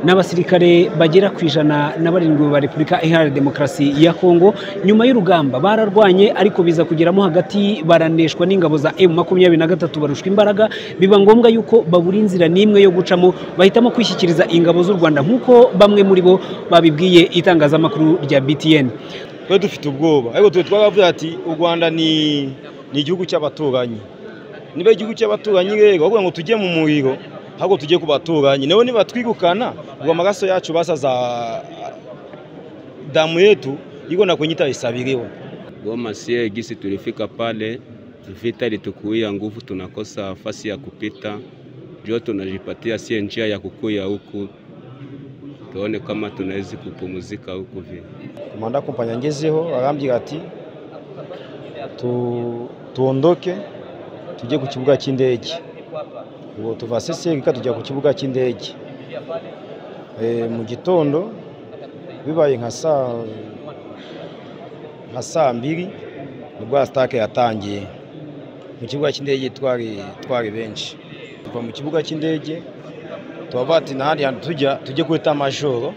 N'abasirikare bagera ku 107 ba Repubulika Iharanira Demokarasi ya Kongo nyuma y'urugamba bararwanye, ariko biza kugeramo hagati baraneshwa n'ingabo za M23, barushwa imbaraga, biba ngombwa yuko babura inzira n'imwe yo gucamo, bahitamo kwishyikiriza ingabo z'u Rwanda nk'uko bamwe muri bo babibwiye itangazamakuru rya BTN. Twe dufite ubwoba, ariko twe twaravuze ati u Rwanda ni igihugu cy'abaturanyi, niba igihugu cy'abaturanyi rero bavuga ngo tujye mu muriro, ahubwo tujye ku baturanyi, nabo nibatwirukana ubwo amaraso yacu basaza damu yetu iko na kwenye isabiriwa. Goma sie gisi tulifika pale, vita ilitukuia nguvu, tunakosa fasi ya kupita, ndio tunajipatia sie njia ya kukuya huku tuone kama tunaweza kupumzika huku vile. Komanda kompanya ngezeho arambwira ati tuondoke tujye ku kibuga cy'indege. Ubwo tuva Seseka tujya ku kibuga cy'indege. Mu gitondo bibaye nka saa 2 nibwo attaque yatangiye. Mu kibuga cy'indege twari benshi. Tuva mu kibuga cy'indege tubavuga ati nahandi hantu tujya, tujye kwita majoro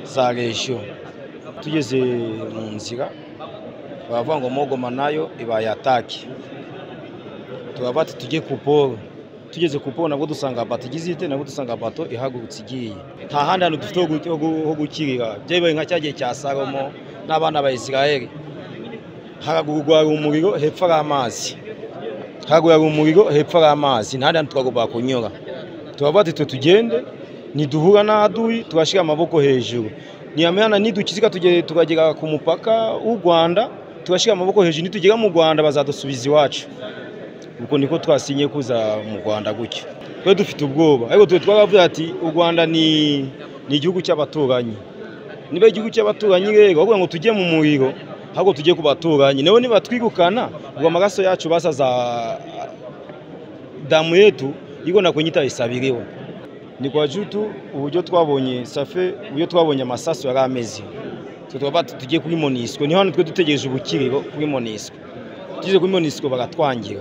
za region. Tugeze mu nzira bavuga ngo Mogoma nayo ibaye attaque. Tubavuga ati tujye ku poro. Tugeze ku poro nabwo dusanga bato igizite, nabwo dusanga bato ihagurutse igiye. Nta handi hantu dufite ho gukirira. Byabaye nka cyagiye cya Salomo n'abana ba Israel. Haragurwa umuriro hepfo ari amazi. Haragurwa umuriro hepfo ari amazi, nta handi hantu twagomba kunyura. Tubavuga ati twe tugende niduhura n'adui turashira amaboko hejuru. Niyamana nidukizika tukagera ku mupaka w'u Rwanda turashira amaboko hejuru, nitugera mu Rwanda bazadusubiza iwacu. Uko niko twasinye kuza mu Rwanda gutyo. Twe dufite ubwoba, ariko twe twaravuze ati u Rwanda ni igihugu cy'abaturanyi, niba igihugu cy'abaturanyi rero bavuga ngo tujye mu muriro, ahubwo tujye ku baturanyi, nabo nibatwirukana ubwo amaraso yacu basaza damu yetu iko na kwenye isabiriwa. Ni kwa jutu uburyo twabonye safe, uburyo twabonye amasaso yari ameze, twe twaba tugiye kuri Monisco, niho twe dutegereje ubukiriro kuri Monisco. Tugeze kuri Monisco bagatwangira,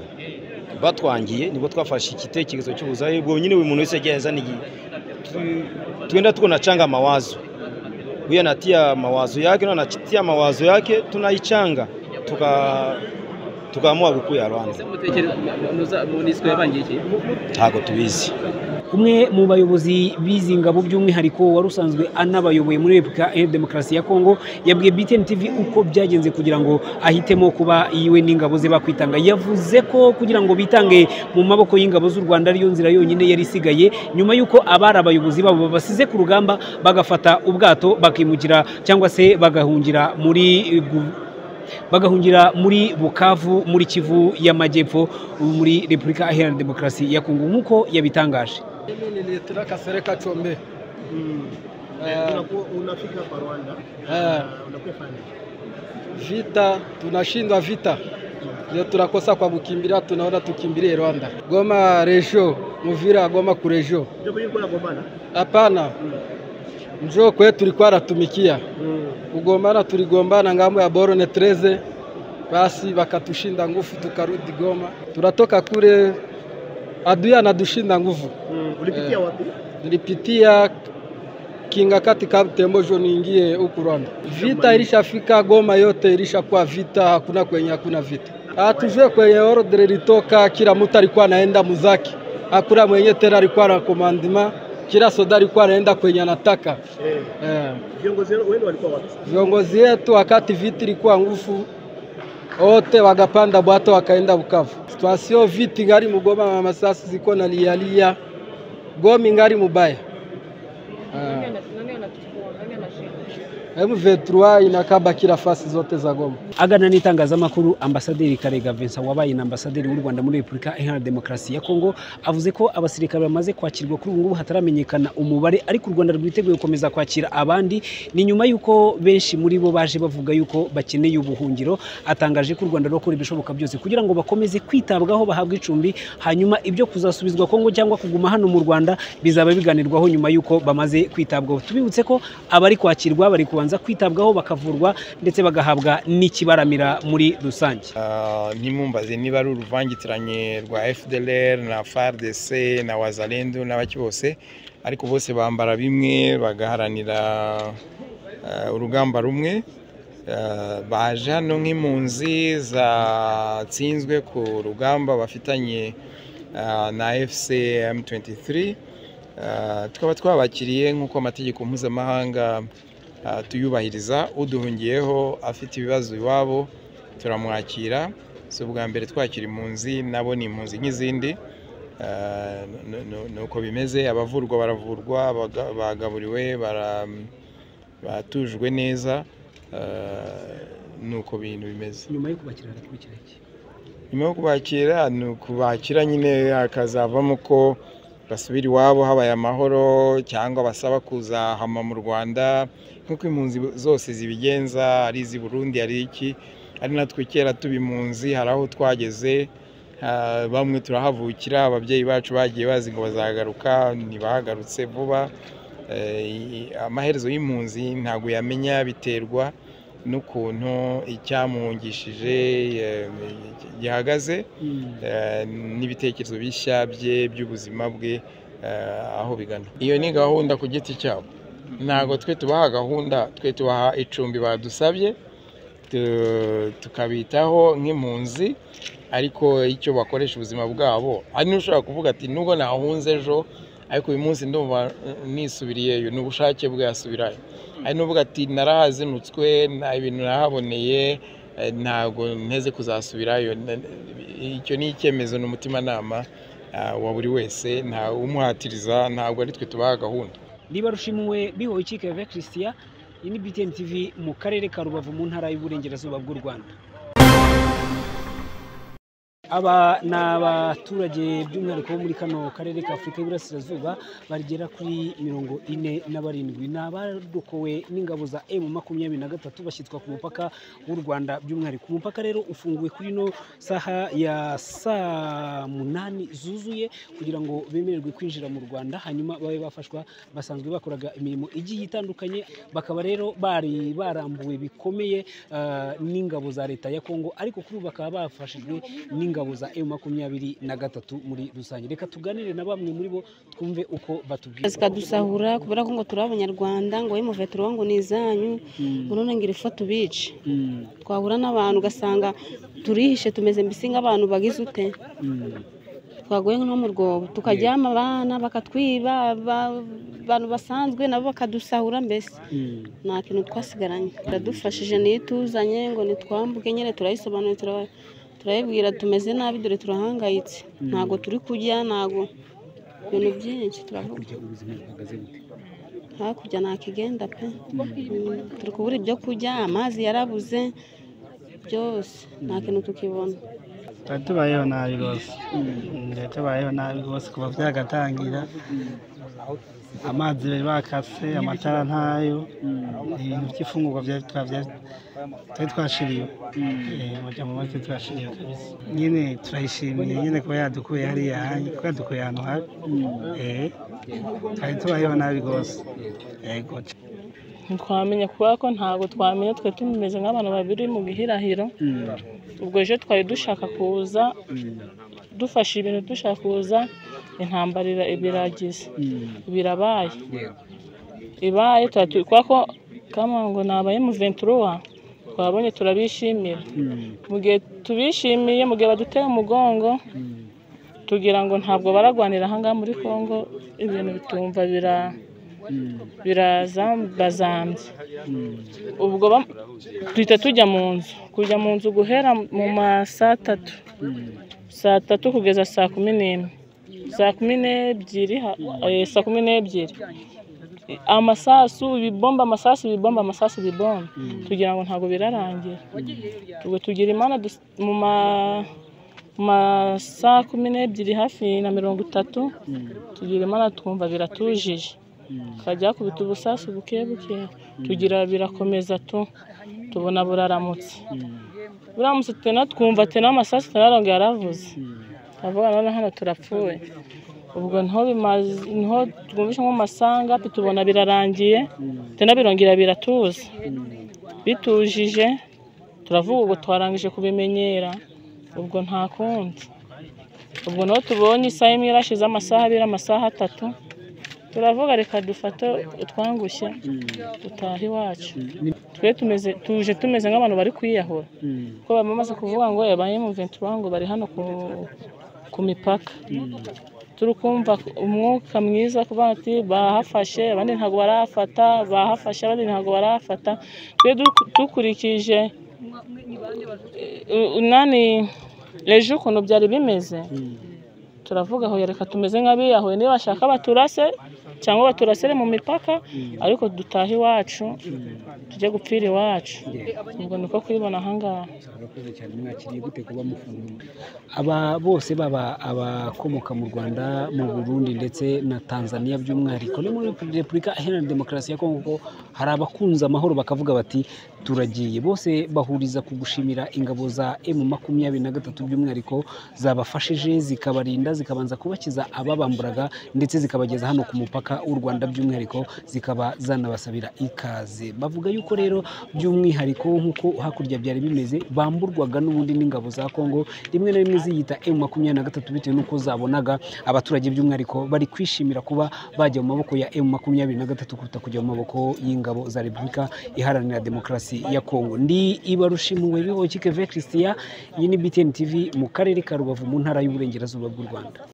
batwangiye nibwo twafashe igitekerezo cy'ubuzahe bwo nyine buri muntu wese yagiye azana twenda tunachanga mawazo, huyu anatia mawazo yake na anatia mawazo yake, tunaichanga tukaamua kukuya Rwanda. Ntago tubizi. Umwe mu bayobozi bizi ngabo by'umwihariko wari usanzwe anabayoboye muri Repubulika Iharanira Demokarasi ya Kongo yabwiye BTN TV uko byagenze kugira ngo ahitemo kuba iwe n'ingabo ze bakwitanga. Yavuze ko kugira ngo bitange mu maboko y'ingabo z'u Rwanda ariyo nzira yonyine yari isigaye, nyuma y'uko abari abayobozi babo babasize ku rugamba bagafata ubwato bakimukira cyangwa se bagahungira muri Bukavu muri Kivu y'Amajyepfo muri Repubulika Iharanira Demokarasi ya Kongo nk'uko yabitangaje. Mimi nilitoka Kasereka Chombe. Unafika hapa Rwanda. Unakuwa fanya vita, tunashindwa vita. Ndio tunakosa kwa kukimbilia, tunaona tukimbilie Rwanda. Goma regio, Muvira Goma ku regio. Ndio kulikuwa gombana? Hapana. Njoo kwetu tulikuwa natumikia. Kugombana tuligombana ngambo ya Borone 13, basi wakatushinda nguvu tukarudi Goma. Tunatoka kule adui anadushinda nguvu. Ulipitia wapi? Nilipitia Kingakati Kabutembo niingie huku Rwanda. Vita ilishafika Goma yote, ilishakuwa vita, hakuna kwenye hakuna vita. Hatujue kwenye ordre ilitoka, kila mtu alikuwa anaenda muzaki. Hakuna mwenye tena alikuwa na komandima. Kila soda alikuwa anaenda kwenye anataka. Viongozi wenu walikuwa wapi? Viongozi wetu wakati vita ilikuwa nguvu wote wakapanda bwato wakaenda Bukavu. Situation vita ngari mugoma, masasi ziko na lialia. Goma ngari mubaya. M23 inakaba kila fasi zote za Goma. Agana n'itangazamakuru Ambasaderi Karega Vincent wabaye na ambasaderi w'u Rwanda muri Repubulika Iharanira Demokarasi ya Kongo avuze ko abasirikare bamaze kwakirwa kuri ubu ngubu hataramenyekana umubare, ariko u Rwanda rwiteguye gukomeza kwakira abandi. Ni nyuma yuko benshi muri bo baje bavuga yuko bakeneye ubuhungiro. Atangaje ko u Rwanda rukora ibishoboka byose kugira ngo bakomeze kwitabwaho bahabwe icumbi, hanyuma ibyo kuzasubizwa Kongo cyangwa kuguma hano mu Rwanda bizaba biganirwaho nyuma yuko bamaze kwitabwaho. Tubibutse ko abari kwakirwa bari kubanza kwitabwaho bakavurwa ndetse bagahabwa n'ikibaramira muri rusange. Ntimumbaze niba ari uruvangitiranye rwa FDLR na FARDC na Wazalendo n'abaki bose, ariko bose bambara bimwe, bagaharanira urugamba rumwe. Baje hano nk'impunzi zatsinzwe ku rugamba bafitanye na AFC M23. Tukaba twabakiriye nk'uko amategeko mpuzamahanga tuyubahiriza. Uduhungiyeho afite ibibazo iwabo turamwakira. Si ubwa mbere twakira impunzi, nabo ni impunzi nk'izindi. Nuko bimeze. Abavurwa baravurwa, bagaburiwe, batujwe neza. Nuko bintu bimeze. Nyuma yo kubakira harakurikira iki? Nyuma yo kubakira ni ukubakira nyine, hakazavamo ko basubira iwabo habaye amahoro, cyangwa basaba kuzahama mu Rwanda nk'uko impunzi zose zibigenza, ari iz'i Burundi, ari iki, ari natwe kera tuba impunzi, hari aho twageze, bamwe turahavukira, ababyeyi bacu bagiye bazi ngo bazagaruka, ntibahagarutse vuba. Amaherezo y'impunzi ntabwo yamenya, biterwa n'ukuntu icyamuhungishije gihagaze, n'ibitekerezo bishya bye by'ubuzima bwe aho bigana. Iyo ni gahunda ku giti cyabo, ntabwo twe tubaha gahunda, twe tubaha icumbi badusabye, tukabitaho nk'impunzi, ariko icyo bakoresha ubuzima bwabo. Hari n'ushobora kuvuga ati nubwo nahunze ejo, ariko uyu munsi ndumva nisubiriyeyo, ni ubushake bwe yasubirayo. Hari n'uvuga ati narahazinutswe, nta ibintu nahaboneye, ntabwo nteze kuzasubirayo. Icyo ni icyemezo, ni umutimanama wa buri wese, nta umuhatiriza, ntabwo ari twe tubaha gahunda. Niba rushimwe Bihoyiki Keve Christian, iyi ni BTN TV mu karere ka Rubavu mu ntara y'Uburengerazuba bw'u Rwanda. Aba ni abaturage by'umwihariko bo muri kano karere ka Afurika y'Iburasirazuba bagera kuri 47, ni abarokowe n'ingabo za M23 bashyitswa ku mupaka w'u Rwanda. By'umwihariko umupaka rero ufunguwe kuri no saha ya saa 8 zuzuye kugira ngo bemererwe kwinjira mu Rwanda, hanyuma babe bafashwa. Basanzwe bakoraga imirimo igiye itandukanye, bakaba rero bari barambuwe bikomeye n'ingabo za leta ya Kongo, ariko kuri ubu bakaba bafashijwe n'ingabo za M23 muri rusange. Reka tuganire na bamwe muri bo twumve uko batubwira. Zikadusahura kubera ko ngo turi abanyarwanda, ngo M23 ngo ni izanyu, none ngira ifoto bice. Twahura n'abantu ugasanga turihishe, tumeze mbisi nk'abantu bagize ute, twagoye nko mu rwobo, tukaryama abana bakatwiba, abantu basanzwe nabo bakadusahura, mbese nta kintu twasigaranye. Biradufashije, nituzanye ngo nitwambuke nyine, turayisobanuye, turabibwira tumeze nabi, dore turahangayitse, ntago turi kurya, ntago ibintu byinshi turavuga. Hakurya nta kigenda pe, turi kubura ibyo kurya, amazi yarabuze, byose nta kintu tukibona. Tubayeho nabi rwose, tubayeho nabi rwose kuva byagatangira. Amazi bari bakase, amatara ntayo, ibintu by'ifungurwa twari twashiriwe, mu make twashiriwe kabisa. Nyine turayishimiye nyine kuba yadukuye hariya, kuba yadukuye ahantu habi, twari tubayeho nabi rwose. Yego, ntitwamenya kubera ko ntabwo twamenya, twe tumeze nk'abantu babiri mu bihirahiro. Ubwo ejo twari dushaka kuza dufashe ibintu, dushaka kuza, intambara ibiragize birabaye, ibaye kubera ko kama ngo ni aba M23 twabonye turabishimira. Mu gihe tubishimiye, mu gihe baduteye umugongo, tugira ngo ntabwo baragwanira aha ngaha muri Kongo, ibintu bitumva birazambazambye. Ubwo duhita tujya mu nzu, kujya mu nzu guhera mu ma saa tatu, saa tatu kugeza saa 11, saa 12, saa 12 amasasu ibibomba, amasasu ibibomba, amasasu ibibomba, tugira ngo ntabwo birarangira. Ubwo tugira Imana mu ma saa 12 hafi na 30, tugira Imana twumva biratujije, kajya kubita ubusasu buke buke, tugira birakomeza tu, tubona buraramutse, buramutse tena twumva tena amasasu tararongera yaravuze, avuga none hano turapfuye. Ubwo nho twumvishe nko masanga tubona birarangiye, tena birongera biratuza, bitujije turavuga ubwo twarangije kubimenyera, ubwo nta kundi. Ubwo naho tubonye isaha imwe irashize, amasaha abiri, amasaha atatu, Turavuga reka dufate utwangushye dutahe iwacu. Twe tumeze tuje tumeze nk'abantu bari kwiyahura, kuko bamaze kuvuga ngo yabaye mu 23 ngo bari hano ku mipaka. Turi kumva umwuka mwiza kuba ati bahafashe abandi ntabwo barafata, bahafashe abandi ntabwo barafata. Twe dukurikije nani ejo ukuntu byari bimeze, turavuga aho reka tumeze nk'abiyahuye, niba bashaka baturase cyangwa baturasire mu mipaka, ariko dutahe iwacu tujye gupfira iwacu. Ubwo niko kwibona ahangaha. Urakoze cyane. Mwakiriye gute kuba mufunguye? Aba bose baba abakomoka mu Rwanda, mu Burundi ndetse na Tanzania, by'umwihariko no muri Repubulika Iharanira Demokarasi ya Kongo, kuko hari abakunze amahoro bakavuga bati turagiye. Bose bahuriza ku gushimira ingabo za M23 by'umwihariko zabafashije, zikabarinda, zikabanza kubakiza ababamburaga, ndetse zikabageza hano ku mupaka w'u Rwanda, by'umwihariko zikaba zanabasabira ikaze. Bavuga yuko rero by'umwihariko nk'uko hakurya byari bimeze, bamburwaga n'ubundi n'ingabo za Kongo, rimwe na rimwe ziyita M23 bitewe n'uko zabonaga abaturage by'umwihariko bari kwishimira kuba bajya mu maboko ya M23 kuruta kujya mu maboko y'ingabo za Repubulika Iharanira Demokarasi ya Kongo. Ndi Ibarushimuwe Bihoki Keve Christian, iyi ni BTN TV mu karere ka Rubavu mu ntara y'Uburengerazuba bw'u Rwanda.